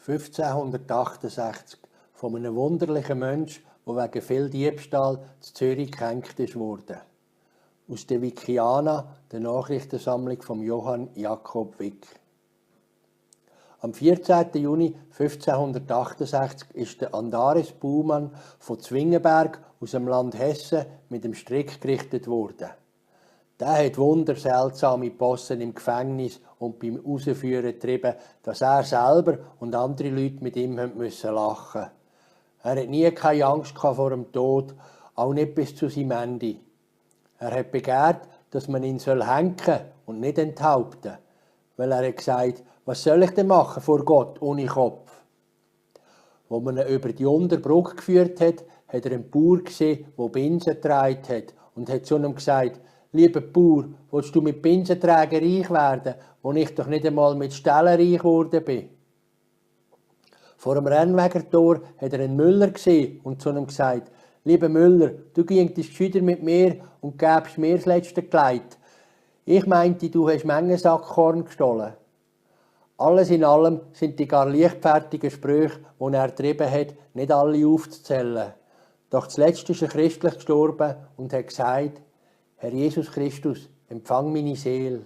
1568 von einem wunderlichen Mensch, der wegen viel Diebstahl zu Zürich gehängt wurde. Aus der Wickiana, der Nachrichtensammlung von Johann Jakob Wick. Am 14. Juni 1568 ist der Andaris Baumann von Zwingenberg aus dem Land Hessen mit dem Strick gerichtet worden. Der hat wunderseltsame Possen im Gefängnis und beim Rausführen getrieben, dass er selber und andere Leute mit ihm lachen mussten. Er hat nie keine Angst vor dem Tod, auch nicht bis zu seinem Ende. Er hat begehrt, dass man ihn hängen und nicht enthaupten, weil er hat gesagt, was soll ich denn machen vor Gott ohne Kopf? Wo man ihn über die Unterbrücke geführt hat, hat er einen Bauer gesehen, der Binsen getragen hat und hat zu ihm gesagt, lieber Bauer, willst du mit Binsenträger reich werden, wo ich doch nicht einmal mit Stellen reich geworden bin? Vor dem Rennwegertor hat er einen Müller gesehen und zu ihm gesagt, lieber Müller, du gingst gescheiter mit mir und gäbst mir das letzte Kleid. Ich meinte, du hast Mengen Sackkorn gestohlen. Alles in allem sind die gar leichtfertigen Sprüche, die er getrieben hat, nicht alle aufzuzählen. Doch zuletzt ist er christlich gestorben und hat gesagt, Herr Jesus Christus, empfang meine Seele.